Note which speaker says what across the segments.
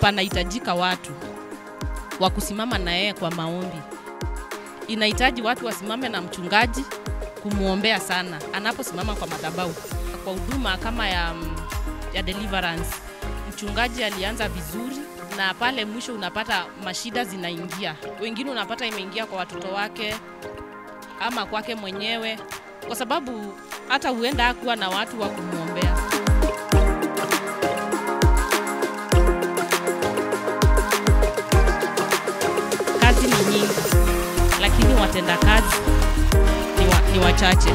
Speaker 1: Panahitajika watu wa kusimama na yeye kwa maombi. Inahitaji watu wasimame na mchungaji kumuombea sana anaposimama kwa madhabahu. Kwa huduma kama ya deliverance, mchungaji alianza vizuri na pale mwisho unapata mashida zinaingia. Wengine unapata imeingia kwa watoto wake ama kwake mwenyewe, kwa sababu hata huenda hakuwa na watu wa kumuombea. Kazi ni nyingi, lakini watenda kazi ni wachache.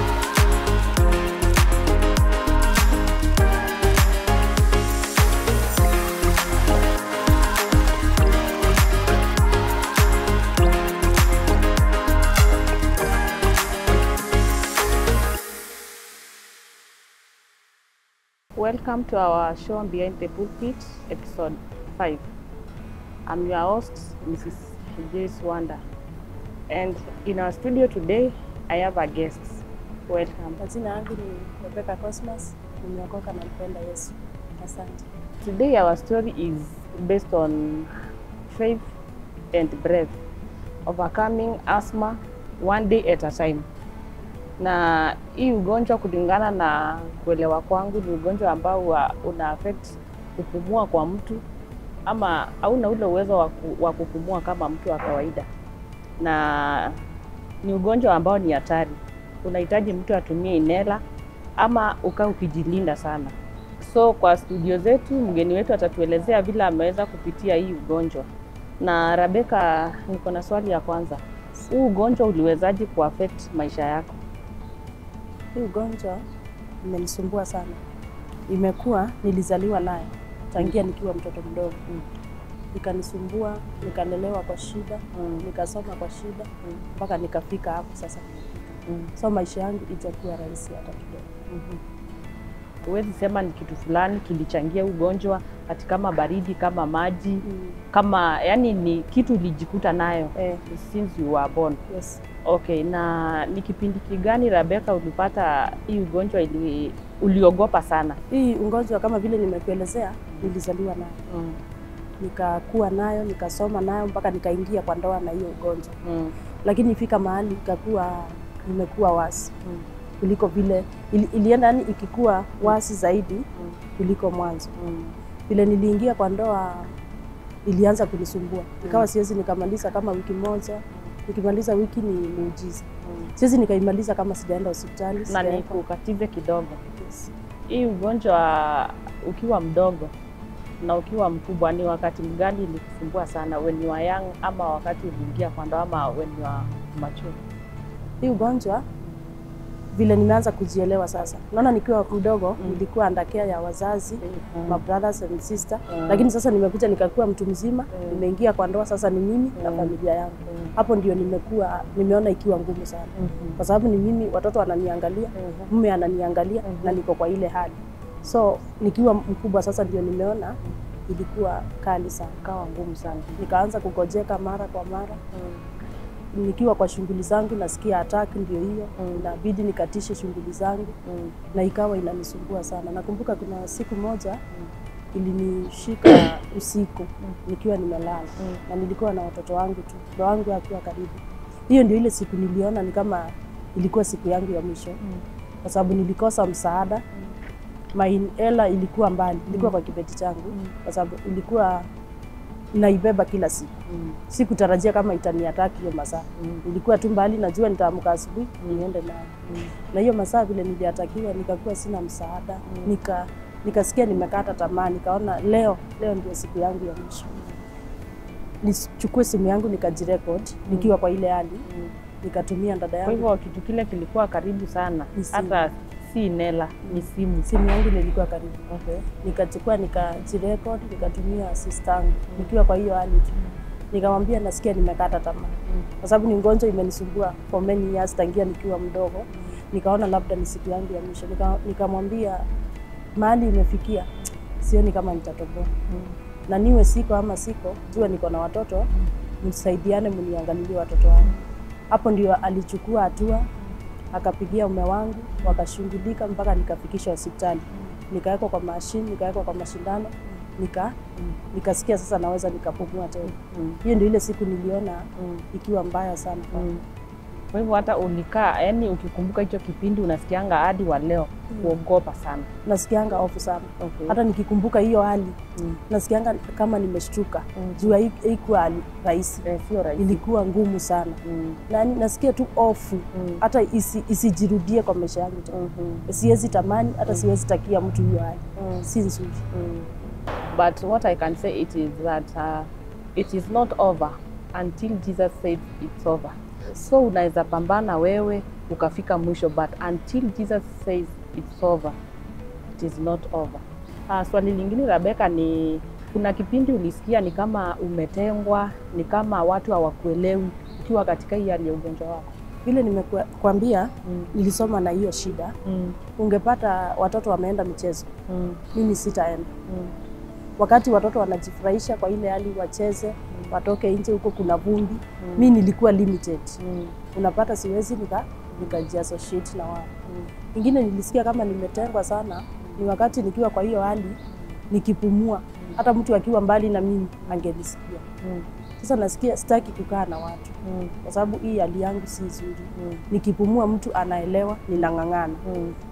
Speaker 2: Welcome to our show Behind the Pulpit, episode 5. I'm your host, Mrs. Joyce Wanda. And in our studio today, I have a guest. Welcome.
Speaker 3: Majina yangu ni Rebecca Cosmas, nimeokoka na mpenda Yesu. Asante.
Speaker 2: Today our story is based on faith and breath, overcoming asthma one day at a time. Na hii ugonjwa, kulingana na kuelewa kwangu, ni ugonjwa ambao una affect kupumua kwa mtu, ama hauna ule uwezo wa kupumua kama mtu wa kawaida. Na ni ugonjwa ambao ni hatari. Unahitaji mtu atumie inhaler ama ukae ukijilinda sana. So kwa studio zetu mgeni wetu atatuelezea vile ameweza kupitia hii ugonjwa. Na Rebecca, niko na swali ya kwanza. Huu ugonjwa uliwezaje kuaffect maisha yako?
Speaker 3: Hii ugonjwa imenisumbua sana. Imekuwa nilizaliwa nayo tangia nikiwa mtoto mdogo. Ikanisumbua, nikalelewa kwa shida, nikasoma kwa shida, mpaka nikafika hapo sasa. So maisha yangu itakuwa rahisi hata kidogo.
Speaker 2: Huwezi sema ni kitu fulani kilichangia ugonjwa, ati kama baridi, kama maji, kama yani ni kitu ulijikuta nayo since you were born.
Speaker 3: Yes.
Speaker 2: Okay, na ni kipindi kigani Rebecca ulipata hii ugonjwa uliogopa sana?
Speaker 3: Hii ugonjwa kama vile nimekuelezea, nilizaliwa nayo. Nikakuwa nayo, nikasoma nayo mpaka nikaingia kwa ndoa na hiyo ugonjwa. Lakini ifika mahali ikakuwa nimekuwa wasi. Kuliko vile ilienda, yani ikikuwa wasi zaidi kuliko mwanzo. Vile niliingia kwa ndoa ilianza kunisumbua. Ikawa siwezi nikamaliza kama wiki moja. Nikimaliza wiki ni muujiza. Siwezi nikaimaliza kama sijaenda hospitali.
Speaker 2: Na nikukatize kidogo. Yes. Hii ugonjwa ukiwa mdogo na ukiwa mkubwa, ni wakati mgani ilikusumbua sana? When you were young, ama wakati uliingia kwa ndoa, ama when you were mature?
Speaker 3: Hii ugonjwa vile nimeanza kujielewa sasa. Naona nikiwa mdogo nilikuwa under care ya wazazi, my brothers and sister. Lakini sasa nimekuja nikakuwa mtu mzima, nimeingia kwa ndoa, sasa ni mimi na familia yangu. Hapo ndio nimeona ikiwa ngumu sana. Kwa sababu ni mimi, watoto wananiangalia, mume ananiangalia na niko kwa ile hali. So nikiwa mkubwa sasa ndio nimeona ilikuwa kali sana,
Speaker 2: kawa ngumu sana.
Speaker 3: Nikaanza kugojeka mara kwa mara. Nikiwa kwa shughuli zangu nasikia attack, ndio hiyo inabidi nikatishe shughuli zangu, na ikawa inanisumbua sana. Nakumbuka kuna siku moja ilinishika usiku nikiwa nimelala, na nilikuwa na watoto wangu tu, mtoto wangu akiwa karibu. Hiyo ndio ile siku niliona ni kama ilikuwa siku yangu ya mwisho, kwa sababu nilikosa msaada. My inhaler ilikuwa mbali, ilikuwa kwa kibeti changu, kwa sababu ilikuwa naibeba kila siku. Sikutarajia kama itaniataki hiyo masaa. Ilikuwa tu mbali, najua nitaamka asubuhi niende nayo. Na hiyo masaa vile niliatakiwa nikakuwa sina msaada. Nikasikia nimekata tamaa, nikaona leo ndio siku yangu ya mwisho. Nichukue simu yangu nikajirecord nikiwa kwa ile hali. Nikatumia dada yangu.
Speaker 2: Kwa hivyo kitu kile kilikuwa karibu sana. Hata si inhaler, ni simu.
Speaker 3: Simu yangu nilikuwa karibu. Okay. Nikachukua nikajirecord, nikatumia sister yangu nikiwa kwa hiyo hali tu. Nikamwambia nasikia nimekata tamaa. Kwa sababu ni ugonjwa imenisumbua for many years tangia nikiwa mdogo. Nikaona labda ni siku yangu ya mwisho. Nikamwambia mahali imefikia sioni kama nitatoboa. Na niwe siko ama siko, jua niko na watoto, msaidiane mniangalilie watoto wangu. Hapo ndio alichukua hatua, akapigia mume wangu, wakashughulika mpaka nikafikishwa hospitali. Nikawekwa kwa mashine, nikawekwa kwa mashindano. Nikasikia sasa naweza nikapumua tena. Hiyo ndio ile siku niliona ikiwa mbaya sana.
Speaker 2: Kwa hivyo hata ulikaa, yani ukikumbuka hicho kipindi unasikianga hadi wa leo kuogopa sana.
Speaker 3: Nasikianga hofu sana. Hata nikikumbuka hiyo hali nasikianga kama nimeshtuka. Juu haikuwa rahisi.
Speaker 2: Sio rahisi.
Speaker 3: Ilikuwa ngumu sana. Na nasikia tu hofu hata isijirudie kwa maisha yangu tena. Siwezi tamani, hata siwezi takia mtu hiyo hali. Si nzuri.
Speaker 2: But what I can say it is that it is not over until Jesus says it's over. So unaweza pambana wewe ukafika mwisho, but until Jesus says it's over, it is not over. Swali lingine Rebecca ni kuna kipindi ulisikia ni kama umetengwa, ni kama watu hawakuelewi ukiwa katika hii hali ya ugonjwa wako?
Speaker 3: Vile nimekuambia nilisoma na hiyo shida. Ungepata watoto wameenda michezo, mimi sitaenda. Wakati watoto wanajifurahisha kwa ile hali wacheze, watoke nje huko kuna vumbi, mimi nilikuwa limited. Unapata siwezi nikajiassociate na wao. Ingine nilisikia kama nimetengwa sana ni wakati nikiwa kwa hiyo hali nikipumua, hata mtu akiwa mbali na mimi angenisikia. Sasa nasikia sitaki kukaa na watu kwa sababu hii hali yangu si nzuri. Nikipumua mtu anaelewa ninang'ang'ana.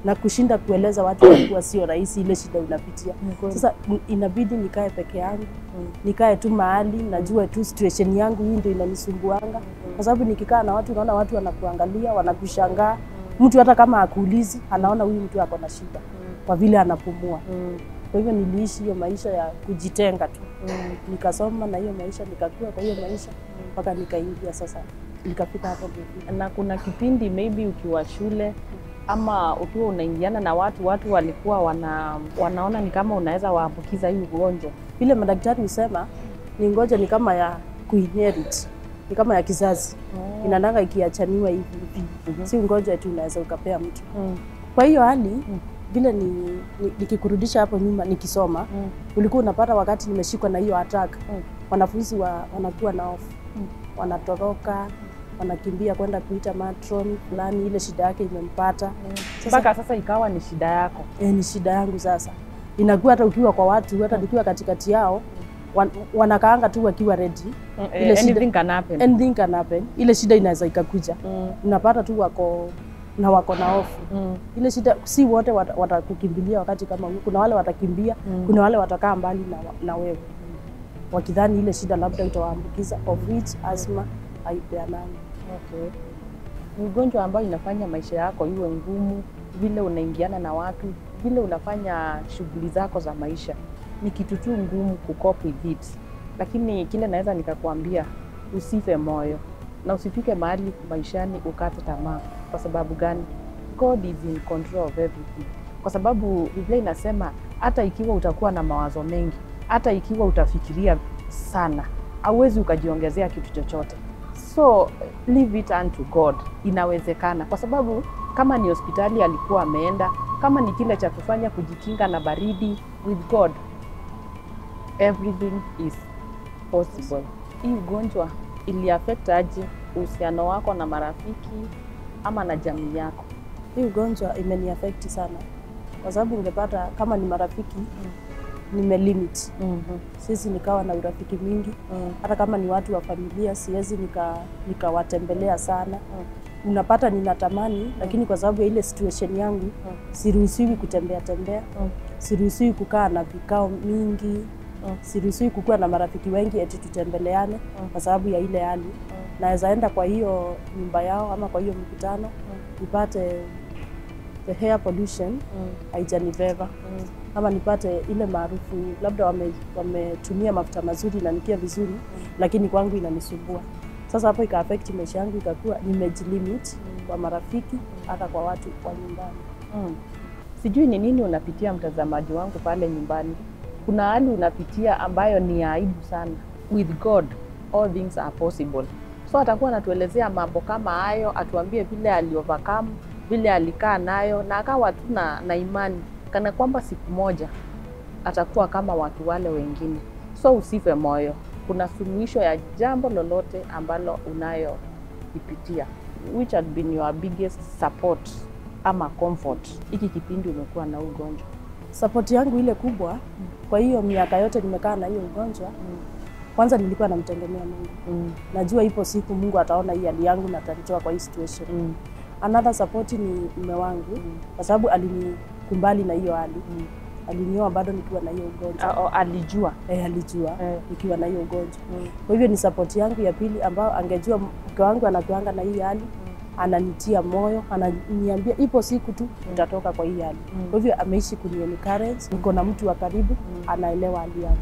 Speaker 3: Na kushinda kueleza watu ilikuwa sio rahisi ile shida unapitia. Sasa inabidi nikae peke yangu, nikae tu mahali, najua tu situation yangu hii ndio inanisumbuanga. Kwa sababu nikikaa na watu unaona watu wanakuangalia, wanakushangaa. Mtu hata kama hakuulizi, anaona huyu mtu ako na shida kwa vile anapumua. Kwa hivyo niliishi hiyo maisha ya kujitenga tu. Nikasoma na hiyo maisha, nikakua kwa hiyo maisha mpaka nikaingia sasa, nikafika hapo nilifika.
Speaker 2: Na kuna kipindi maybe ukiwa shule ama ukiwa unaingiana na watu, watu walikuwa wanaona ni kama unaweza waambukiza hii ugonjwa?
Speaker 3: Vile madaktari husema ni ngoja ni kama ya kuinherit, ni kama ya kizazi. Inananga ikiachaniwa hivi hivi. Si ugonjwa tu unaweza ukapea mtu. Kwa hiyo hali vile nikikurudisha hapo nyuma nikisoma, ulikuwa unapata wakati nimeshikwa na hiyo attack, wanafunzi wanakuwa na hofu, wanatoroka, wanakimbia kwenda kuita matron fulani, ile shida yake imempata.
Speaker 2: Mpaka sasa ikawa ni shida yako.
Speaker 3: Ni shida yangu sasa. Inakuwa hata ukiwa kwa watu, hata nikiwa katikati yao, wanakaanga tu wakiwa ready.
Speaker 2: Ile shida, anything can happen.
Speaker 3: Anything can happen. Ile shida inaweza ikakuja. Unapata tu wako na hofu. Ile shida si wote watakukimbilia wakati kama huo. Kuna wale watakimbia, kuna wale watakaa mbali na wewe. Wakidhani ile shida labda itawaambukiza, of which asthma haipeanani.
Speaker 2: Okay. Ni ugonjwa ambao inafanya maisha yako iwe ngumu, vile unaingiana na watu, vile unafanya shughuli zako za maisha. Ni kitu tu ngumu kucope with it. Lakini kile naweza nikakwambia, usife moyo na usifike mahali maishani ukate tamaa. Kwa sababu gani? God is in control of everything. Kwa sababu Biblia inasema hata ikiwa utakuwa na mawazo mengi, hata ikiwa utafikiria sana, hauwezi ukajiongezea kitu chochote. So leave it unto God. Inawezekana. Kwa sababu kama ni hospitali alikuwa ameenda, kama ni kile cha kufanya kujikinga na baridi, with God everything is possible. Hii ugonjwa iliaffect aje uhusiano wako na marafiki ama na jamii yako?
Speaker 3: Hii ugonjwa imeniaffect sana. Kwa sababu ungepata kama ni marafiki nimelimit. Sisi nikawa na urafiki mingi. Hata kama ni watu wa familia siwezi nikawatembelea sana. Unapata ninatamani, lakini kwa sababu ya ile situation yangu siruhusiwi kutembea tembea. Siruhusiwi kukaa na vikao mingi. Siruhusiwi kukua na marafiki wengi eti tutembeleane kwa sababu ya ile hali. Naweza enda kwa hiyo nyumba yao ama kwa hiyo mkutano nipate the air pollution haijanibeba. Ama nipate ile maarufu labda wametumia mafuta mazuri na nikia vizuri, lakini kwangu inanisumbua. Sasa hapo ika affect maisha yangu, ikakuwa nimejilimit kwa marafiki hata kwa watu wa nyumbani.
Speaker 2: Sijui ni nini unapitia mtazamaji wangu pale nyumbani. Kuna hali unapitia ambayo ni ya aibu sana. With God all things are possible. So atakuwa anatuelezea mambo kama hayo, atuambie vile aliovercome, vile alikaa nayo na akawa tu na imani kana kwamba siku moja atakuwa kama watu wale wengine. So usife moyo. Kuna suluhisho ya jambo lolote ambalo unayoipitia. Which had been your biggest support ama comfort hiki kipindi umekuwa na ugonjwa?
Speaker 3: Support yangu ile kubwa kwa hiyo miaka yote nimekaa na hiyo ugonjwa, kwanza nilikuwa namtegemea Mungu. Najua ipo siku Mungu ataona hii hali yangu na atanitoa kwa hii situation. Another support ni mume wangu, kwa sababu alinikumbali na hiyo hali. Alinioa bado nikiwa na hiyo ugonjwa.
Speaker 2: Alijua?
Speaker 3: Alijua nikiwa na hiyo ugonjwa. Kwa hivyo ni support yangu ya pili, ambao angejua mke wangu anakuanga na hii hali, ananitia moyo, ananiambia ipo siku tu utatoka kwa hii hali. Kwa hivyo ameishi kuni-encourage, niko na mtu wa karibu anaelewa hali yangu.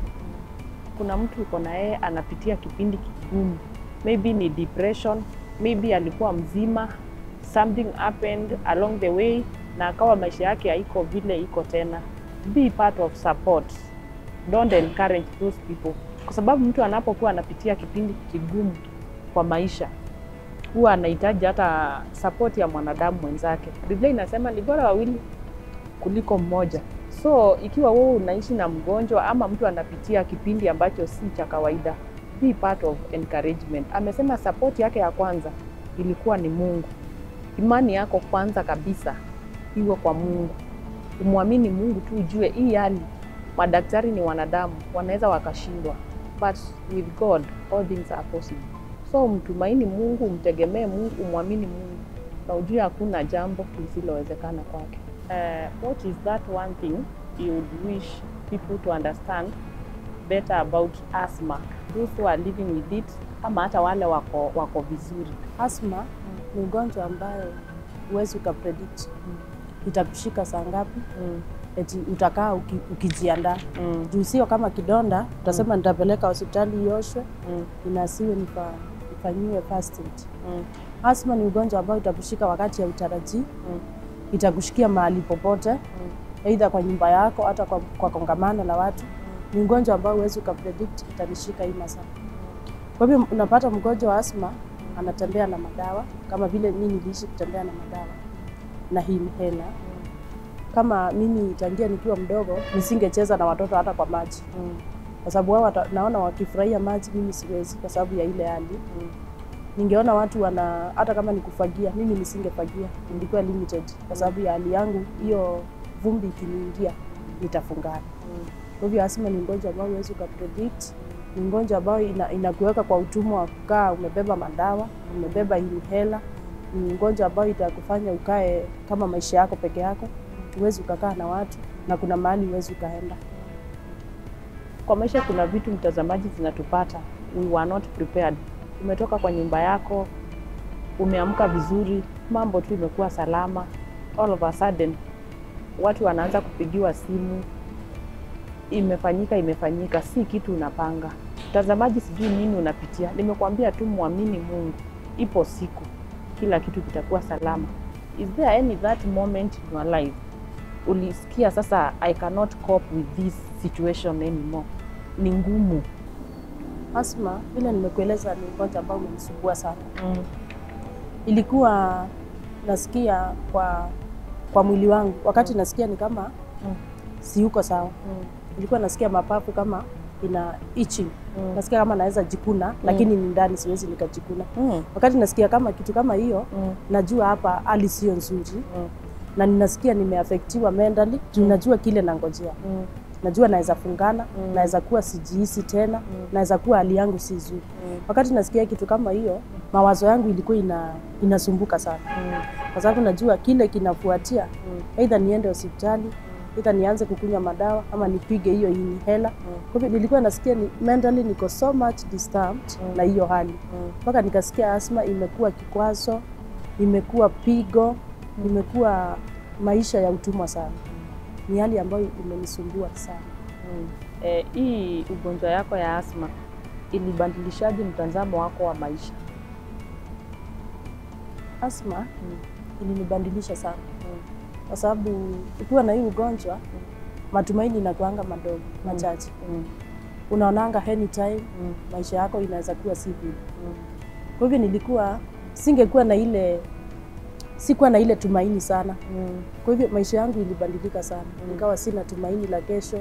Speaker 2: Kuna mtu uko na yeye anapitia kipindi kigumu, maybe ni depression, maybe alikuwa mzima, something happened along the way na akawa maisha yake haiko vile iko tena. Be part of support. Don't encourage those people. Kwa sababu mtu anapokuwa anapitia kipindi kigumu kwa maisha, huwa anahitaji hata support ya mwanadamu mwenzake. Biblia inasema ni bora wawili kuliko mmoja. So ikiwa wewe unaishi na mgonjwa ama mtu anapitia kipindi ambacho si cha kawaida, be part of encouragement. Amesema support yake ya kwanza ilikuwa ni Mungu. Imani yako kwanza kabisa iwe kwa Mungu. Umwamini Mungu tu, ujue hii hali madaktari ni wanadamu, wanaweza wakashindwa, but with God all things are possible. So mtumaini Mungu, umtegemee Mungu, umwamini Mungu na ujue hakuna jambo lisilowezekana kwake. What is that one thing you would wish people to understand better about asthma? Those who are living with it, ama hata wale wako vizuri.
Speaker 3: Asthma ni ugonjwa ambayo huwezi ukapredict itakushika saa ngapi, eti utakaa ukijiandaa. Juu sio kama kidonda utasema nitapeleka hospitali ioshwe, inasiwe nifanyiwe first aid. Asthma ni ugonjwa ambao itakushika wakati ya utarajii, itakushikia mahali popote, aidha kwa nyumba yako, hata kwa kongamano la watu. Ni ugonjwa ambao huwezi ukapredict itanishika hii masaa. Kwa hivyo unapata mgonjwa wa asthma anatembea na madawa, kama vile mimi niliishi kutembea na madawa na hii inhaler. Kama mimi tangia nikiwa mdogo nisingecheza na watoto hata kwa maji. Kwa sababu wao naona wakifurahia maji, mimi siwezi kwa sababu ya ile hali. Ningeona watu wana, hata kama ni kufagia, mimi nisingefagia, nilikuwa limited kwa sababu ya hali yangu, hiyo vumbi ikiniingia nitafungana. Kwa hivyo asthma ni ugonjwa ambao huwezi ukapredict, ni ugonjwa ambao inakuweka kwa utumwa wa kukaa umebeba madawa, umebeba inhaler. Ni ugonjwa ambao itakufanya ukae kama maisha yako peke yako, huwezi ukakaa na watu na kuna mahali huwezi ukaenda.
Speaker 2: Kwa maisha kuna vitu mtazamaji zinatupata, we were not prepared. Umetoka kwa nyumba yako, umeamka vizuri, mambo tu imekuwa salama. All of a sudden watu wanaanza kupigiwa simu, imefanyika, si kitu unapanga. Mtazamaji, sijui nini unapitia. Nimekuambia tu muamini Mungu, ipo siku kila kitu kitakuwa salama. Is there any that moment in your life ulisikia sasa I cannot cope with this situation anymore? Ni ngumu.
Speaker 3: Asthma, vile nimekueleza, ni ugonjwa ambao umenisumbua sana. Ilikuwa nasikia kwa mwili wangu, wakati nasikia ni kama siyuko sawa. Ilikuwa nasikia mapafu kama ina itching. Nasikia kama naweza jikuna, lakini ni ndani siwezi nikajikuna. Wakati nasikia kama kitu kama hiyo, najua hapa hali sio nzuri. Na ninasikia nimeaffectiwa mentally, juu najua kile nangojea. Najua naweza fungana, naweza kuwa sijihisi tena, naweza kuwa hali yangu si nzuri. Wakati nasikia kitu kama hiyo, mawazo yangu ilikuwa inasumbuka sana. Kwa sababu najua kile kinafuatia, either niende hospitali, either nianze kukunywa madawa ama nipige hiyo inhaler. Kwa hivyo nilikuwa nasikia ni mentally niko so much disturbed na hiyo hali. Mpaka nikasikia asthma imekuwa kikwazo, imekuwa pigo, imekuwa maisha ya utumwa sana. Ni hali ambayo imenisumbua sana.
Speaker 2: Hii ugonjwa yako ya asthma ilibadilishaje mtazamo wako wa maisha?
Speaker 3: Asthma ilinibadilisha sana. Kwa sababu ukiwa na hii ugonjwa, matumaini inakuanga madogo, machache. Unaonanga anytime maisha yako inaweza kuwa si good. Kwa hivyo singekuwa na ile, sikuwa na ile tumaini sana. Kwa hivyo maisha yangu ilibadilika sana. Nikawa sina tumaini la kesho.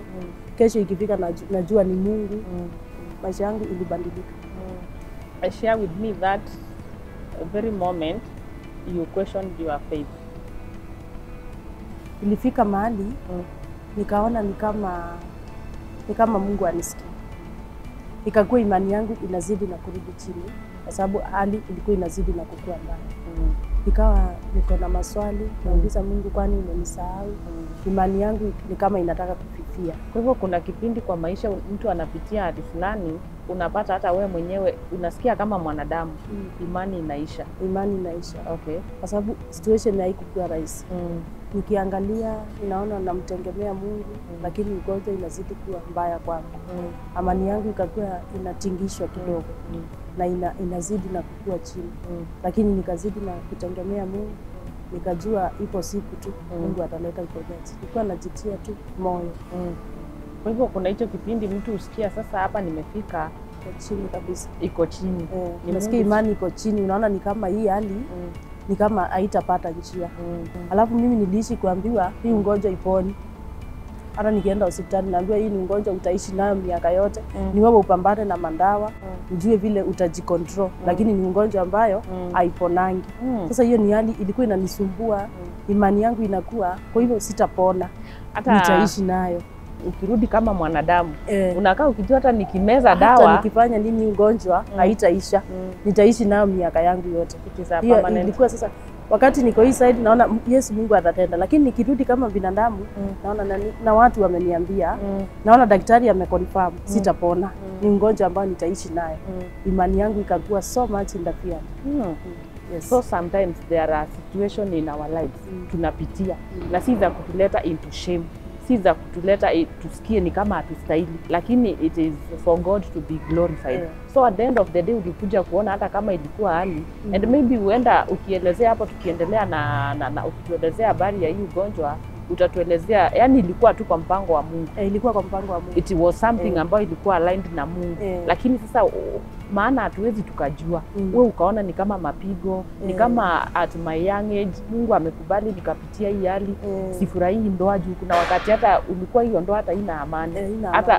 Speaker 3: Kesho ikifika najua ni Mungu. Maisha yangu ilibadilika.
Speaker 2: I share with me that very moment you questioned your faith.
Speaker 3: Ilifika mahali Nikaona ni kama Mungu anisikia. Ikakuwa imani yangu inazidi na kurudi chini kwa sababu hali ilikuwa inazidi na kukua mbaya. Ikawa niko na maswali, nauliza Mungu, kwani umenisahau? Imani yangu ni kama inataka kufifia.
Speaker 2: Kwa hivyo kuna kipindi kwa maisha mtu anapitia hali fulani, unapata hata wewe mwenyewe unasikia kama mwanadamu imani inaisha.
Speaker 3: Imani inaisha.
Speaker 2: Okay.
Speaker 3: Kwa sababu situation haikuwa rahisi. Nikiangalia naona namtegemea Mungu, lakini ugonjwa inazidi kuwa mbaya kwangu. Amani yangu ikakuwa inatingishwa kidogo na inazidi na kukua chini. Lakini nikazidi na kutegemea Mungu, nikajua ipo siku tu Mungu ataleta uponyaji. Nilikuwa najitia tu moyo.
Speaker 2: Kwa hivyo kuna hicho kipindi mtu usikia sasa hapa nimefika
Speaker 3: chini kabisa.
Speaker 2: Iko chini.
Speaker 3: Nasikia imani iko chini, unaona ni kama hii hali ni kama haitapata njia. Alafu mimi niliishi kuambiwa hii ugonjwa iponi. Hata nikienda hospitali naambiwa hii ni ugonjwa utaishi nayo miaka yote. Ni wewe upambane na mandawa, ujue vile utajicontrol, lakini ni ugonjwa ambayo haiponangi. Sasa hiyo ni hali ilikuwa inanisumbua, imani yangu inakuwa, kwa hivyo sitapona.
Speaker 2: Hata
Speaker 3: nitaishi nayo.
Speaker 2: Ukirudi kama mwanadamu, unakaa ukijua hata nikimeza dawa,
Speaker 3: hata nikifanya nini ugonjwa haitaisha. Nitaishi nayo miaka yangu yote. Hiyo ilikuwa sasa wakati niko hii side naona Yesu Mungu atatenda, lakini nikirudi kama binadamu naona na watu wameniambia, naona daktari ameconfirm sitapona. Ni ugonjwa ambao nitaishi nayo. Imani yangu ikakuwa so much in the fear.
Speaker 2: Yes. So sometimes there are situations in our lives tunapitia na si za kutuleta into shame, si za kutuleta tusikie ni kama hatustahili, lakini it is for God to be glorified. So at the end of the day ulikuja kuona hata kama ilikuwa hali and maybe uenda ukielezea hapo, tukiendelea na ukituelezea habari ya hii ugonjwa utatuelezea, yani ilikuwa tu kwa mpango wa Mungu.
Speaker 3: Ilikuwa kwa mpango wa Mungu.
Speaker 2: It was something ambayo ilikuwa aligned na Mungu. Lakini sasa maana hatuwezi tukajua. Wewe ukaona ni kama mapigo, ni kama at my young age Mungu amekubali nikapitia hii hali, sifurahii ndoa juu kuna wakati hata ulikuwa hiyo ndoa hata ina amani.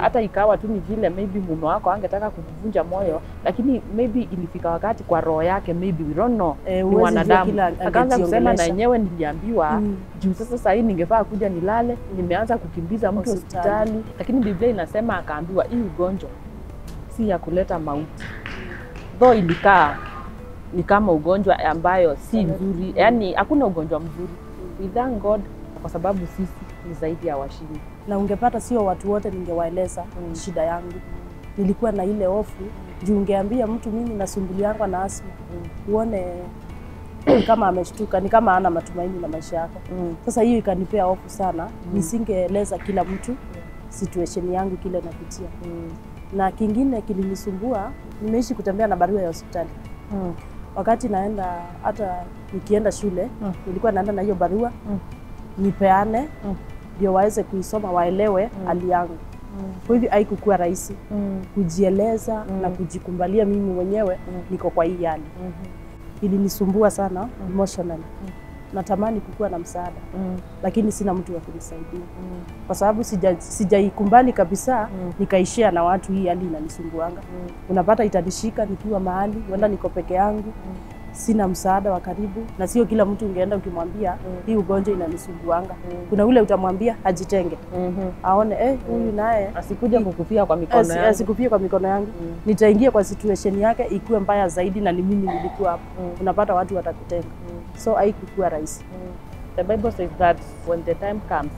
Speaker 2: Hata ikawa tu ni vile maybe mume wako angetaka kukuvunja moyo, lakini maybe ilifika wakati kwa roho yake, maybe we don't know. Ni wanadamu. Akaanza kusema na yenyewe niliambiwa juu sasa sasa hii ningefaa kuja nilale, nimeanza kukimbiza mtu hospitali. Lakini Biblia inasema akaambiwa hii ugonjwa si ya kuleta mauti. Though ilikaa ni kama ugonjwa ambayo si nzuri, yani hakuna ugonjwa mzuri. We thank God kwa sababu sisi ni zaidi ya washindi.
Speaker 3: Na ungepata sio watu wote ningewaeleza shida yangu. Nilikuwa na ile hofu juu ungeambia mtu mimi nasumbuliangwa na asma, uone kama ameshtuka, ni kama hana matumaini na maisha yako. Sasa hiyo ikanipea hofu sana. Nisingeeleza kila mtu situation yangu kile napitia. Na kingine kilinisumbua, nimeishi kutembea na barua ya hospitali. Wakati naenda, hata nikienda shule, nilikuwa naenda na hiyo barua, nipeane, ndio waweze kuisoma, waelewe hali yangu. Kwa hivyo haikuwa rahisi kujieleza na kujikumbalia mimi mwenyewe niko kwa hii hali. Ilinisumbua sana emotionally. Natamani kukuwa na msaada, lakini sina mtu wa kunisaidia. Kwa sababu sijaikumbali kabisa, nikaishia na watu hii hali inanisumbuanga. Unapata itanishika nikiwa mahali, huenda niko peke yangu, sina msaada wa karibu, na sio kila mtu ungeenda ukimwambia hii ugonjwa inanisumbuanga. Kuna ule utamwambia ajitenge. Aone huyu naye
Speaker 2: asikuja kukufia kwa mikono yangu.
Speaker 3: Asikufia kwa mikono yangu. Nitaingia kwa situation yake ikuwe mbaya zaidi na ni mimi nilikuwa hapo. Unapata watu watakutenga. So haikuwa rahisi.
Speaker 2: The Bible says that when the time comes,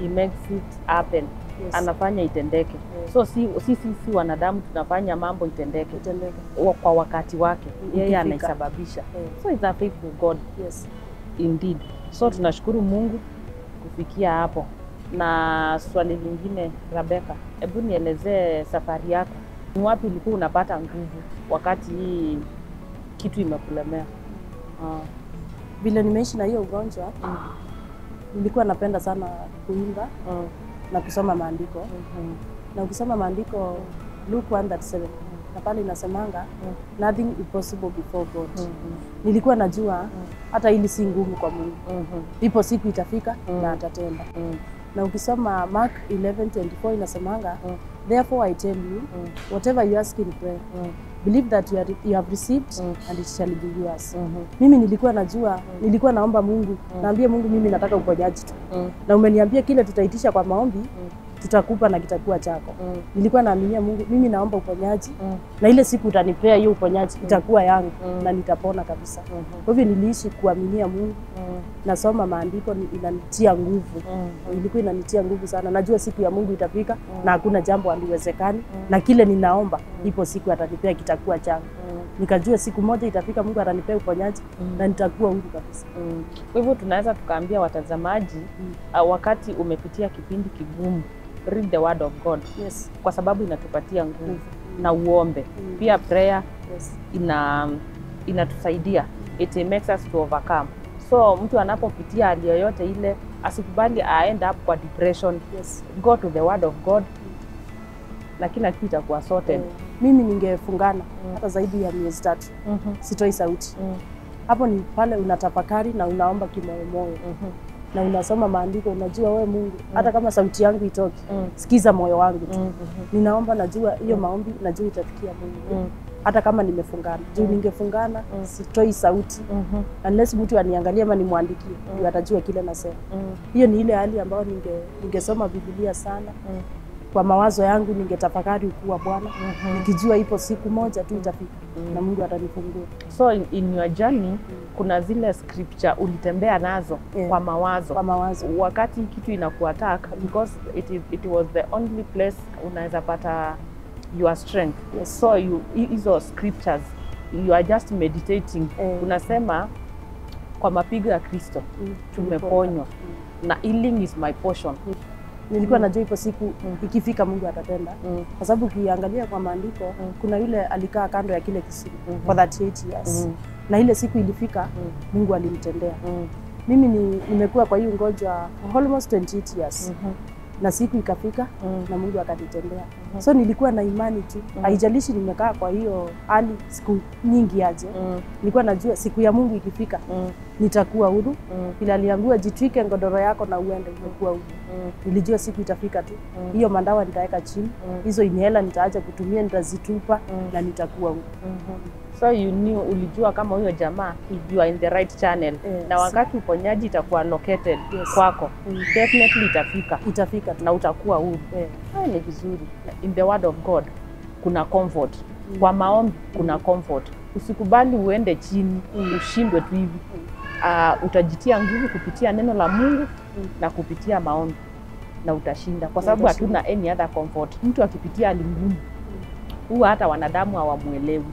Speaker 2: he makes it happen.
Speaker 3: Yes.
Speaker 2: Anafanya itendeke. So si wanadamu tunafanya mambo itendeke. Kwa wakati wake. Yeye anaisababisha. So it's a faithful God.
Speaker 3: Yes.
Speaker 2: Indeed. So tunashukuru Mungu kufikia hapo. Na swali lingine Rebecca, hebu nielezee safari yako. Ni wapi ulikuwa unapata nguvu wakati hii kitu imekulemea?
Speaker 3: Vile nimeishi na hiyo ugonjwa, nilikuwa napenda sana kuimba na kusoma maandiko. Na ukisoma maandiko Luke 1:37 na pale inasemanga nothing impossible before God. Nilikuwa najua hata hili si ngumu kwa Mungu. Ipo siku itafika na atatenda. Na ukisoma Mark 11:24 inasemanga therefore I tell you whatever you ask in prayer Believe that you have received and it shall be yours. Mimi nilikuwa najua, nilikuwa naomba Mungu, naambia Mungu mimi nataka uponyaji tu. Na umeniambia kile tutaitisha kwa maombi, tutakupa na kitakuwa chako. Nilikuwa naaminia Mungu, mimi naomba uponyaji na ile siku utanipea hiyo uponyaji itakuwa yangu na nitapona kabisa. Kwa hivyo niliishi kuaminia Mungu. Nasoma maandiko, inanitia nguvu. Ilikuwa inanitia nguvu sana. Najua siku ya Mungu itafika na hakuna jambo haliwezekani na kile ninaomba ipo siku atanipea kitakuwa changu. Nikajua siku moja itafika Mungu atanipea uponyaji na nitakuwa huru kabisa.
Speaker 2: Kwa hivyo tunaweza tukaambia watazamaji, wakati umepitia kipindi kigumu, read the word of God.
Speaker 3: Yes.
Speaker 2: Kwa sababu inatupatia nguvu na uombe. Pia prayer inatusaidia. It makes us to overcome. So mtu anapopitia hali yoyote ile asikubali aend up kwa depression.
Speaker 3: Yes.
Speaker 2: Go to the word of God na kila kitu itakuwa sorted.
Speaker 3: Mimi ningefungana hata zaidi ya miezi 3. Sitoi sauti. Hapo ni pale unatafakari na unaomba kimoyomoyo. Na unasoma maandiko, unajua wewe Mungu, hata kama sauti yangu itoki, sikiza moyo wangu tu. Ninaomba, najua hiyo maombi, najua itafikia Mungu. Hata kama nimefungana. Juu ningefungana, sitoi sauti. Unless mtu aniangalie ama nimwandikie, ndio atajua kile nasema. Hiyo ni ile hali ambayo ningesoma Biblia sana. Kwa mawazo yangu ningetafakari ukuu wa Bwana, nikijua ipo siku moja tu itafika na Mungu atanifungua.
Speaker 2: So in your journey kuna zile scripture ulitembea nazo kwa mawazo.
Speaker 3: Kwa mawazo.
Speaker 2: Wakati kitu inakuattack, because it was the only place unaweza pata your strength.
Speaker 3: Yes.
Speaker 2: So hizo scriptures you are just meditating. Unasema kwa mapigo ya Kristo tumeponywa na healing is my portion.
Speaker 3: Nilikuwa najua ipo siku ikifika Mungu atatenda. Kwa sababu ukiangalia kwa maandiko kuna yule alikaa kando ya kile kisima for 38 years. Na ile siku ilifika Mungu alimtendea. Mimi nimekuwa kwa hii ugonjwa almost 28 years. Na siku ikafika na Mungu akanitendea. So nilikuwa na imani tu. Haijalishi nimekaa kwa hiyo hali siku nyingi aje. Nilikuwa najua siku ya Mungu ikifika nitakuwa huru. Bila aliambiwa jitwike godoro yako na uende, umekuwa huru. Nilijua siku itafika tu. Hiyo mandawa nitaweka chini, hizo inhaler nitaacha kutumia, nitazitupa na nitakuwa huru.
Speaker 2: So you knew, ulijua kama huyo jamaa you are in the right channel. Na wakati uponyaji itakuwa located kwako, definitely itafika.
Speaker 3: Itafika tu.
Speaker 2: Na utakuwa huru. Hayo ni vizuri. In the word of God kuna comfort. Kwa maombi kuna comfort. Usikubali uende chini, ushindwe tu hivi. Utajitia nguvu kupitia neno la Mungu na kupitia maombi na utashinda, kwa sababu hatuna any other comfort. Mtu akipitia hali ngumu huwa hata wanadamu hawamuelewi.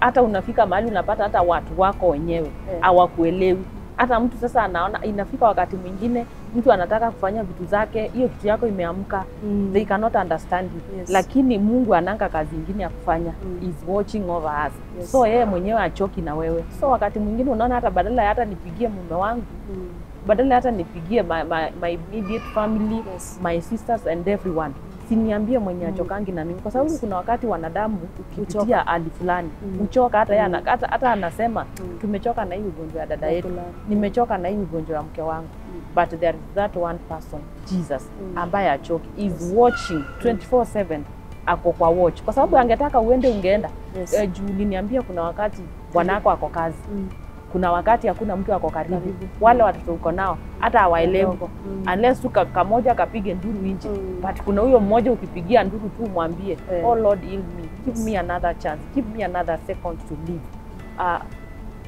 Speaker 2: Hata unafika mahali unapata hata watu wako wenyewe hawakuelewi. Hata mtu sasa anaona, inafika wakati mwingine mtu anataka kufanya vitu zake, hiyo kitu yako imeamka, they cannot understand you.
Speaker 3: Yes.
Speaker 2: Lakini Mungu ananga kazi nyingine ya kufanya, is watching over us.
Speaker 3: Yes.
Speaker 2: So yeye mwenyewe achoki na wewe. So wakati mwingine unaona hata badala ya hata nipigie mume wangu, badala hata nipigie my immediate family, my sisters and everyone, siniambie mwenye achokangi na mimi, kwa sababu kuna wakati wanadamu ukipitia hali fulani uchoka, hata yeye hata anasema tumechoka na hii ugonjwa ya dada yetu, nimechoka na hii ugonjwa ya mke wangu. But there is that one person, Jesus, ambaye achoki, is watching 24/7, ako kwa watch, kwa sababu angetaka uende ungeenda. Juu uliniambia kuna wakati bwanako ako kazi, kuna wakati hakuna mtu ako karibu, wale watoto uko nao hata hawaelewi, unless tu kamoja kapige nduru nje. But kuna huyo mmoja ukipigia nduru tu mwambie, oh Lord heal me, give me another chance, give me another second to live.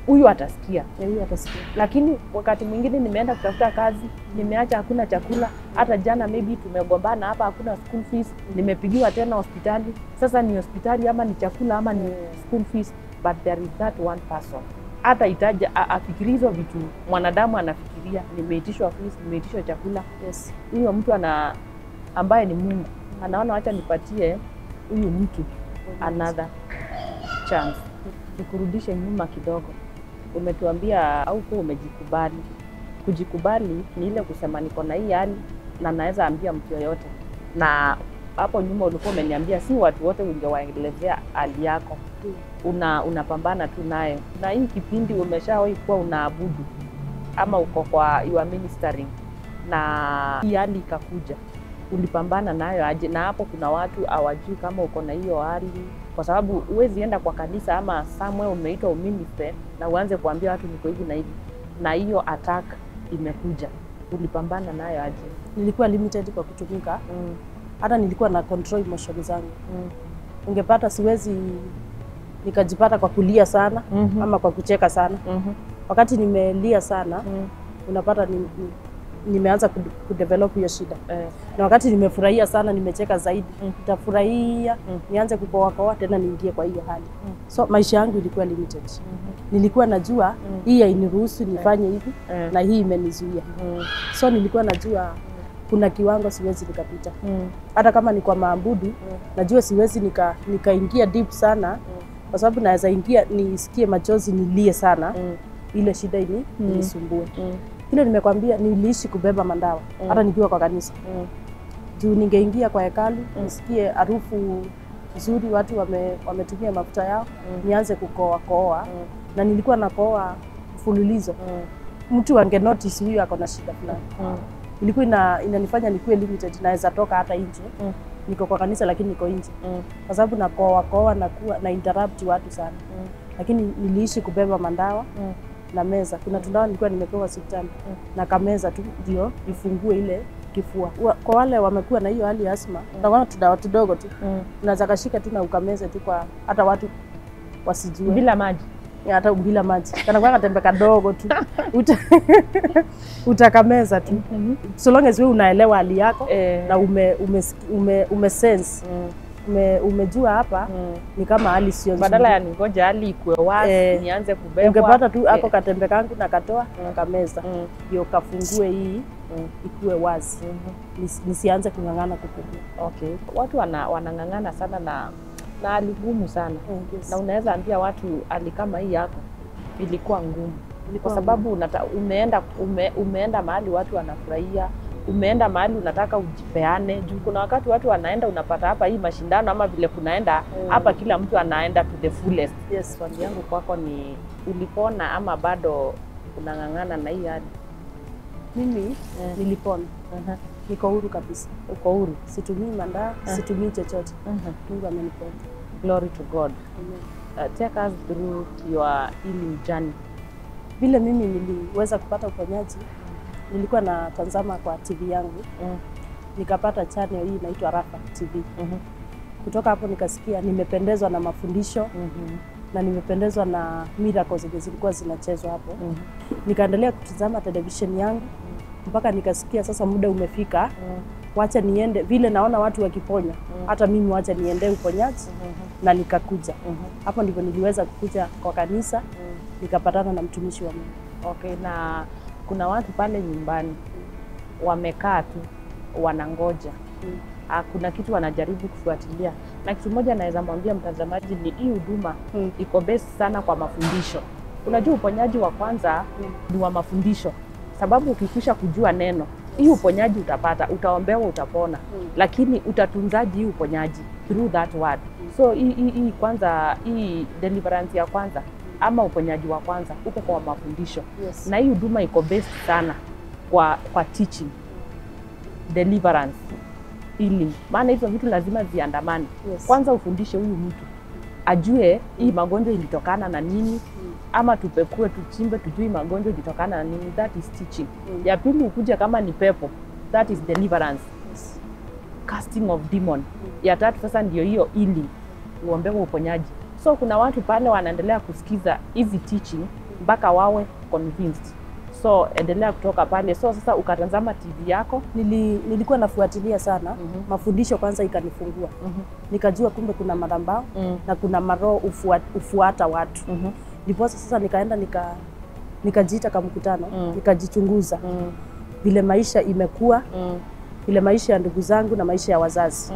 Speaker 2: Huyu atasikia.
Speaker 3: Huyu atasikia.
Speaker 2: Lakini wakati mwingine nimeenda kutafuta kazi, nimeacha hakuna chakula, hata jana maybe tumegombana hapa, hakuna school fees, nimepigiwa tena hospitali. Sasa ni hospitali ama ni chakula ama ni school fees, but there is that one person. Hata itaja afikirie hizo vitu mwanadamu anafikiria, nimeitishwa fees, nimeitishwa chakula. Huyo mtu ambaye ni Mungu anaona acha nipatie huyu mtu another chance. Nikurudishe nyuma kidogo. Umetuambia au kwa umejikubali. Kujikubali ni ile kusema niko na hii hali na naweza ambia mtu yoyote. Na hapo nyuma ulikuwa umeniambia si watu wote ungewaelezea hali yako. Unapambana tu nayo. Na hii kipindi umeshawahi kuwa unaabudu ama uko kwa you are ministering na hii hali ikakuja, ulipambana nayo aje? Na hapo kuna watu hawajui kama uko na hiyo hali, Kwa sababu huwezi enda kwa kanisa ama somewhere umeitwa uminister na uanze kuambia watu niko hivi na hivi, na hiyo attack imekuja. Ulipambana nayo aje?
Speaker 3: Nilikuwa limited kwa kutumika. Hata nilikuwa na control emotion zangu. Ungepata siwezi nikajipata kwa kulia sana ama kwa kucheka sana. Wakati nimelia sana unapata nimeanza kudevelop hiyo shida. Na wakati nimefurahia sana, nimecheka zaidi, nitafurahia, nianze kukoa tena niingie kwa hiyo hali. So maisha yangu ilikuwa limited. Nilikuwa najua hii hainiruhusu nifanye hivi na hii imenizuia. So nilikuwa najua kuna kiwango siwezi nikapita. Hata kama ni kwa maabudu, najua siwezi nikaingia deep sana kwa sababu naweza ingia nisikie machozi nilie sana, ile shida inisumbue. Kile nimekwambia niliishi kubeba mandawa hata nikiwa kwa kanisa. Juu ningeingia kwa hekalu nisikie harufu nzuri, watu wametumia mafuta yao, nianze kukoa. Na nilikuwa nakoa mfululizo. Mtu ange notice huyu ako na shida fulani. Ilikuwa inanifanya nikuwe limited, naweza toka hata nje. Niko kwa kanisa lakini niko nje. Kwa sababu nakoa na kuwa na interrupt watu sana. Lakini niliishi kubeba mandawa na meza. Kuna tundawa nilikuwa nimepewa hospitali na kameza tu ndio ifungue ile kifua. Kwa wale wamekuwa na hiyo hali ya asma, utaona tudawa tudogo tu. Unaweza kashika tu na ukameze tu kwa hata watu wasijue.
Speaker 2: Bila maji.
Speaker 3: Hata bila maji. Kana kwa katembe kadogo tu. Utakameza tu. So long as wewe unaelewa hali yako na ume sense. Umejua hapa ni kama hali sio nzuri.
Speaker 2: Badala ya ningoja hali ikuwe wazi nianze kubebwa.
Speaker 3: Ungepata tu hapo katembe kangu na katoa kameza. Ndio kafungue hii ikuwe wazi. Nisianze kung'ang'ana kupumua.
Speaker 2: Okay. Watu wanang'ang'ana sana na hali ngumu sana. Yes. Na unaweza ambia watu hali kama hii yako ilikuwa ngumu. Kwa sababu umeenda mahali watu wanafurahia, umeenda mahali unataka ujipeane. Juu kuna wakati watu wanaenda unapata hapa hii mashindano ama vile kunaenda hapa kila mtu anaenda to the fullest. Yes, swali yangu kwako ni ulipona ama bado unang'ang'ana na hii hali?
Speaker 3: Mimi nilipona. Niko huru kabisa.
Speaker 2: Uko huru?
Speaker 3: Situmii mandawa, situmii chochote. Mungu ameniponya.
Speaker 2: Glory to God. Amen. Take us through your healing journey.
Speaker 3: Vile mimi niliweza kupata uponyaji, nilikuwa natazama kwa TV yangu. Nikapata channel hii inaitwa Rafa TV. Kutoka hapo nikasikia nimependezwa na mafundisho na nimependezwa na miracles zilikuwa zinachezwa hapo. Nikaendelea kutazama television yangu mpaka nikasikia sasa muda umefika. Wacha niende, vile naona watu wakiponya, hata mimi wacha niende uponyaji. Na nikakuja. Hapo ndipo niliweza kukuja kwa kanisa, nikapatana na mtumishi wa Mungu.
Speaker 2: Okay, na kuna watu pale nyumbani wamekaa tu wanangoja. Kuna kitu wanajaribu kufuatilia. Na kitu moja naweza mwambia mtazamaji ni hii huduma iko best sana kwa mafundisho. Unajua uponyaji wa kwanza ni wa mafundisho. Sababu ukikisha kujua neno, hii uponyaji utapata, utaombewa utapona. Lakini utatunzaji hii uponyaji through that word. So hii kwanza, hii deliverance ya kwanza ama uponyaji wa kwanza uko kwa mafundisho. Yes. Na hii huduma iko best sana kwa teaching, deliverance, healing. Maana hizo vitu lazima ziandamane. Yes. Kwanza ufundishe huyu mtu ajue hii magonjwa ilitokana na nini, ama tupekue tuchimbe tujue magonjwa ilitokana na nini. That is teaching. Ya pili ukuja kama ni pepo, that is deliverance. Yes. Casting of demon. Ya tatu sasa ndio hiyo healing, uombewe uponyaji. So kuna watu pale wanaendelea kusikiza hizi teaching mpaka wawe convinced. So endelea kutoka pale. So sasa ukatazama TV yako.
Speaker 3: Nilikuwa nafuatilia sana mafundisho kwanza ikanifungua. Nikajua kumbe kuna madhabahu na kuna maroho ufuata watu. Ndipo sasa nikaenda nikajiita kama mkutano, nikajichunguza vile maisha imekuwa, vile maisha ya ndugu zangu na maisha ya wazazi.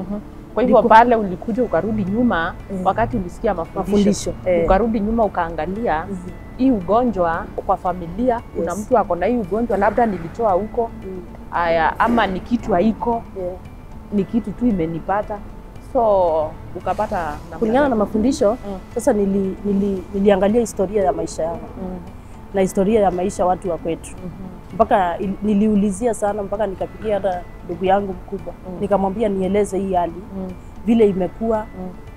Speaker 2: Kwa hivyo pale ulikuja ukarudi nyuma wakati ulisikia mafundisho. Ukarudi nyuma ukaangalia hii ugonjwa kwa familia, kuna mtu ako na hii ugonjwa labda nilitoa huko, ama ni kitu haiko, ni kitu tu imenipata. So ukapata
Speaker 3: kulingana na mafundisho. Sasa niliangalia historia ya maisha yangu na historia ya maisha watu wa kwetu. Mpaka niliulizia sana, mpaka nikapigia hata ndugu yangu mkubwa. Nikamwambia nieleze hii hali vile imekuwa,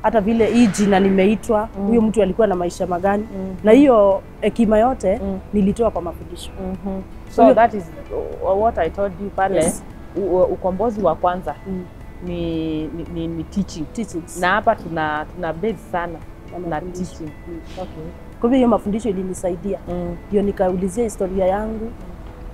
Speaker 3: Hata vile hii jina nimeitwa, huyo mtu alikuwa na maisha magani. Na hiyo hekima yote nilitoa kwa mafundisho.
Speaker 2: So that is what I told you pale.
Speaker 3: Yes.
Speaker 2: Ukombozi wa kwanza ni teaching.
Speaker 3: Teachings.
Speaker 2: Na hapa tuna base sana na teaching.
Speaker 3: Okay. Kwa hivyo hiyo mafundisho ilinisaidia. Ndio nikaulizia historia yangu,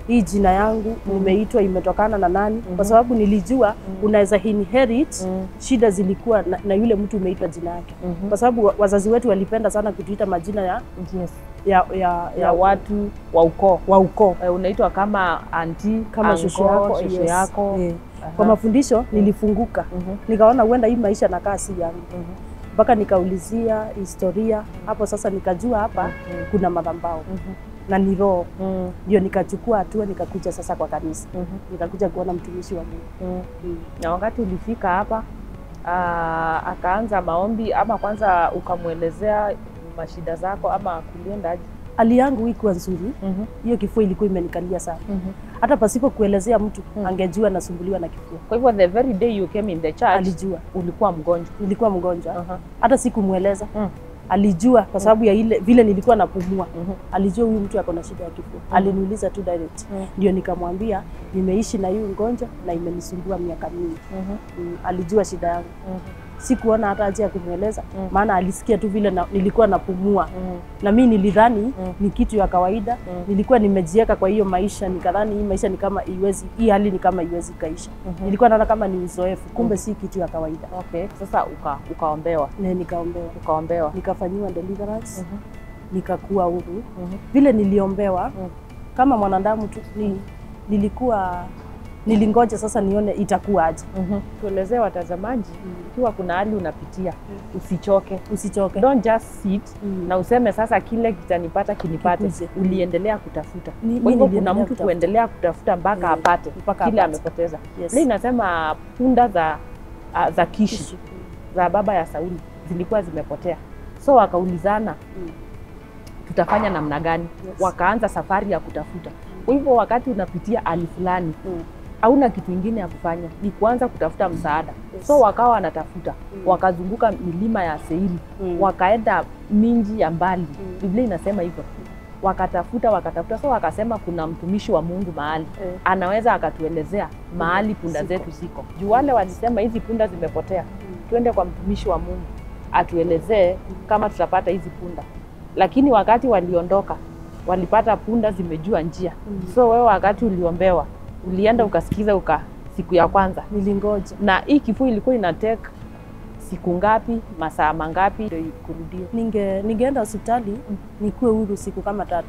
Speaker 3: hii jina yangu nimeitwa imetokana na nani? Kwa sababu nilijua unaweza inherit shida zilikuwa na yule mtu umeitwa jina yake. Kwa sababu wazazi wetu walipenda sana kutuita majina ya
Speaker 2: ya watu wa ukoo.
Speaker 3: Wa ukoo.
Speaker 2: Unaitwa kama auntie,
Speaker 3: kama shosho yako,
Speaker 2: shosho yako.
Speaker 3: Kwa mafundisho nilifunguka. Nikaona huenda hii maisha nakaa si yangu. Mpaka nikaulizia historia, hapo sasa nikajua hapa kuna madhabahu. Na ni roho. Ndio nikachukua hatua nikakuja sasa kwa kanisa. Nikakuja kuona mtumishi wa Mungu.
Speaker 2: Na wakati ulifika hapa akaanza maombi ama kwanza ukamuelezea mashida zako ama kuliendaje?
Speaker 3: Hali yangu ilikuwa nzuri. Hiyo kifua ilikuwa imenikalia sana. Hata pasipo kuelezea mtu angejua nasumbuliwa na kifua.
Speaker 2: Kwa hivyo the very day you came in the church
Speaker 3: alijua
Speaker 2: ulikuwa mgonjwa.
Speaker 3: Nilikuwa mgonjwa. Hata sikumueleza. Alijua kwa sababu ya ile vile nilikuwa napumua. Alijua huyu mtu ako na shida ya kifua. Aliniuliza tu direct. Ndio nikamwambia nimeishi na hii ugonjwa na imenisumbua miaka mingi. Alijua shida yangu. Sikuona hata haja ya kumueleza, maana alisikia tu vile nilikuwa napumua. Na mimi nilidhani ni kitu ya kawaida. Nilikuwa nimejieka kwa hiyo maisha, nikadhani hii maisha ni kama iwezi, hii hali ni kama iwezi kaisha. Nilikuwa naona kama ni uzoefu, kumbe si kitu ya kawaida.
Speaker 2: Okay, sasa ukaombewa.
Speaker 3: Na nikaombewa.
Speaker 2: Ukaombewa.
Speaker 3: Nikafanyiwa deliverance. Nikakuwa huru. Vile niliombewa kama mwanadamu tu nilikuwa nilingoja sasa nione itakuwa aje.
Speaker 2: Tuelezee watazamaji, ikiwa kuna hali unapitia, usichoke.
Speaker 3: Usichoke.
Speaker 2: Don't just sit na useme sasa kile kitanipata kinipate. Uliendelea kutafuta. Kwa hivyo kuna mtu kuendelea kutafuta mpaka apate kile amepoteza.
Speaker 3: Yes.
Speaker 2: Leo inasema punda za Kishi za baba ya Sauli zilikuwa zimepotea. So wakaulizana tutafanya namna gani?
Speaker 3: Yes.
Speaker 2: Wakaanza safari ya kutafuta. Kwa hivyo wakati unapitia hali fulani, hauna kitu kingine ya kufanya, ni kuanza kutafuta msaada.
Speaker 3: Yes.
Speaker 2: So wakawa wanatafuta, wakazunguka milima ya Seiri, wakaenda minji ya mbali. Biblia inasema hivyo. Wakatafuta, wakatafuta. So wakasema kuna mtumishi wa Mungu mahali anaweza akatuelezea mahali punda zetu ziko. Juu wale walisema hizi punda zimepotea, twende kwa mtumishi wa Mungu atuelezee kama tutapata hizi punda. Lakini wakati waliondoka, walipata punda zimejua njia. So wewe wakati uliombewa, ulienda ukasikiza siku ya kwanza.
Speaker 3: Nilingoja.
Speaker 2: Na hii kifua ilikuwa ina take siku ngapi, masaa mangapi ndio ikurudie?
Speaker 3: Ningeenda hospitali nikuwe huru siku kama 3.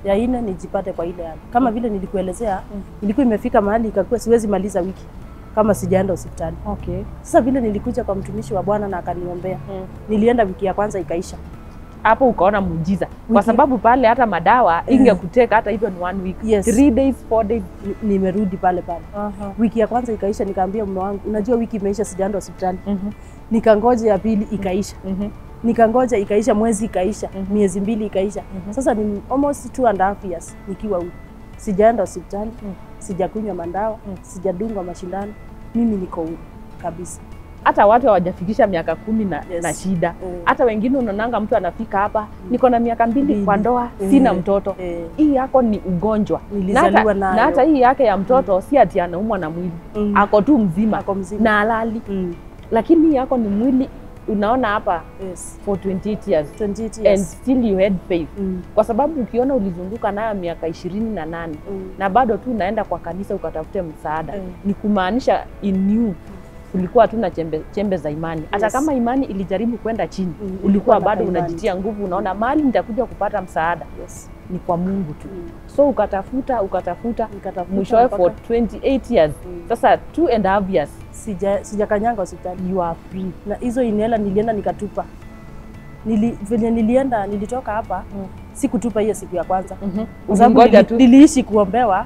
Speaker 3: Ya 4 nijipate kwa ile hali. Kama vile nilikuelezea, ilikuwa imefika mahali ikakuwa siwezi maliza wiki kama sijaenda hospitali.
Speaker 2: Okay.
Speaker 3: Sasa vile nilikuja kwa mtumishi wa Bwana na akaniombea. Nilienda wiki ya kwanza ikaisha.
Speaker 2: Hapo ukaona muujiza. Kwa sababu pale hata madawa ingekuteka hata even 1 week.
Speaker 3: Yes.
Speaker 2: 3 days, 4 days
Speaker 3: nimerudi pale pale. Wiki ya kwanza ikaisha, nikaambia mume wangu, unajua wiki imeisha sijaenda hospitali. Nikangoja ya pili ikaisha. Nikangoja ikaisha, mwezi ikaisha, miezi 2 ikaisha. Sasa ni almost 2.5 years nikiwa huko. Sijaenda hospitali, sijakunywa madawa, sijadungwa mashindano. Mimi niko huru kabisa.
Speaker 2: Hata watu hawajafikisha miaka 10 na shida. Hata wengine unaonanga mtu anafika hapa, niko na miaka 2 kwa ndoa, sina mtoto. Hii yako ni ugonjwa.
Speaker 3: Nilizaliwa nayo.
Speaker 2: Na hata hii yake ya mtoto si ati anaumwa na mwili. Ako tu mzima.
Speaker 3: Ako mzima.
Speaker 2: Na halali. Lakini hii yako ni mwili unaona hapa.
Speaker 3: Yes.
Speaker 2: For 28 years.
Speaker 3: 28 years.
Speaker 2: And still you had faith. Kwa sababu ukiona ulizunguka nayo miaka 28 na bado tu unaenda kwa kanisa ukatafute msaada. Ni kumaanisha in you ulikuwa tu na chembe za imani. Hata kama imani ilijaribu kwenda chini, ulikuwa bado unajitia nguvu, unaona mahali nitakuja kupata msaada.
Speaker 3: Yes.
Speaker 2: Ni kwa Mungu tu. So ukatafuta, ukatafuta, mwishowe for 28 years. Sasa 2.5 years
Speaker 3: sijakanyanga hospitali.
Speaker 2: You are free.
Speaker 3: Na hizo inela nilienda nikatupa. Vile nilienda nilitoka hapa, sikutupa hiyo siku ya kwanza. Kwa sababu niliishi kuombewa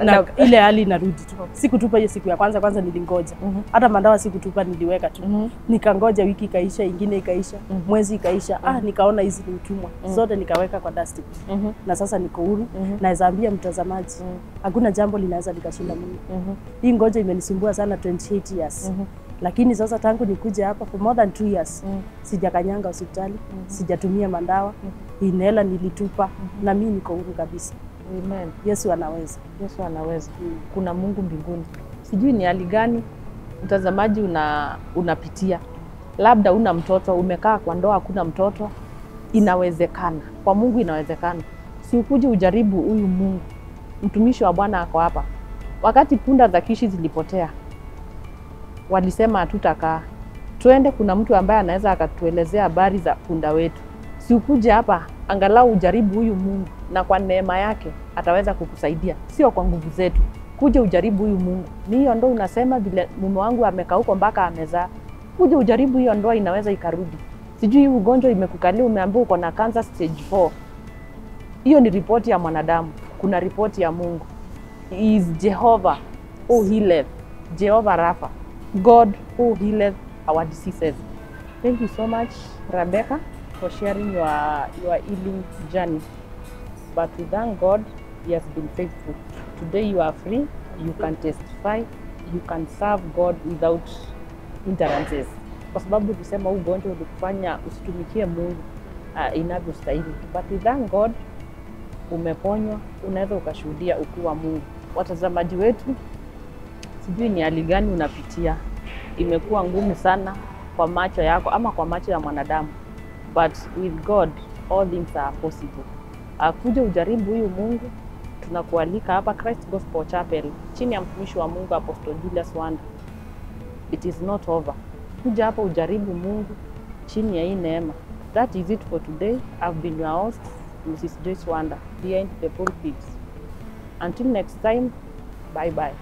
Speaker 3: na ile hali inarudi tu. Sikutupa hiyo siku ya kwanza, kwanza nilingoja. Hata madawa sikutupa, niliweka tu. Nikangoja wiki ikaisha, ingine ikaisha, mwezi ikaisha. Nikaona hizi ni utumwa. Zote nikaweka kwa dustbin. Na sasa niko huru. Naweza ambia mtazamaji, hakuna jambo linaweza likashinda Mungu. Hii ngoja imenisumbua sana 28 years. Lakini sasa tangu nikuje hapa for more than 2 years sijakanyanga hospitali, sijatumia mandawa, inhaler nilitupa, na mimi niko huru kabisa.
Speaker 4: Amen.
Speaker 3: Yesu anaweza.
Speaker 4: Yesu anaweza. Kuna Mungu mbinguni. Sijui ni hali gani mtazamaji unapitia. Labda una mtoto, umekaa kwa ndoa hakuna mtoto. Inawezekana. Kwa Mungu inawezekana. Si ukuje ujaribu huyu Mungu. Mtumishi wa Bwana ako hapa. Wakati punda za Kishi zilipotea, walisema hatutakaa. Twende, kuna mtu ambaye anaweza akatuelezea habari za punda wetu. Si ukuje hapa angalau ujaribu huyu Mungu, na kwa neema yake ataweza kukusaidia, sio kwa nguvu zetu. Kuja ujaribu huyu Mungu. Ni hiyo ndoa unasema vile mume wangu amekaa huko mpaka amezaa. Kuja ujaribu hiyo ndoa, inaweza ikarudi. Sijui ugonjwa imekukalia, umeambiwa uko na cancer stage 4. Hiyo ni ripoti ya mwanadamu. Kuna ripoti ya Mungu. He is Jehovah who healeth. Jehovah Rapha, God who healeth our diseases. Thank you so much, Rebecca, for sharing your healing journey. But we thank God, He has been faithful. Today you are free, you can testify, you can serve God without hindrances. Kwa sababu ukisema ugonjwa ulikufanya usitumikie Mungu inavyostahili. But we thank God, umeponywa, unaweza ukashuhudia ukuu wa Mungu. Watazamaji wetu, sijui ni hali gani unapitia. Imekuwa ngumu sana kwa macho yako ama kwa macho ya mwanadamu, but with God all things are possible. Kuja ujaribu huyu Mungu. Tunakualika hapa Christ Gospel Chapel chini ya mtumishi wa Mungu Apostle Julius Wanda. It is not over. Kuja hapa ujaribu Mungu chini ya hii neema. That is it for today. I've been your host, Mrs. Joyce Wanda, behind the pulpit. Until next time, bye bye.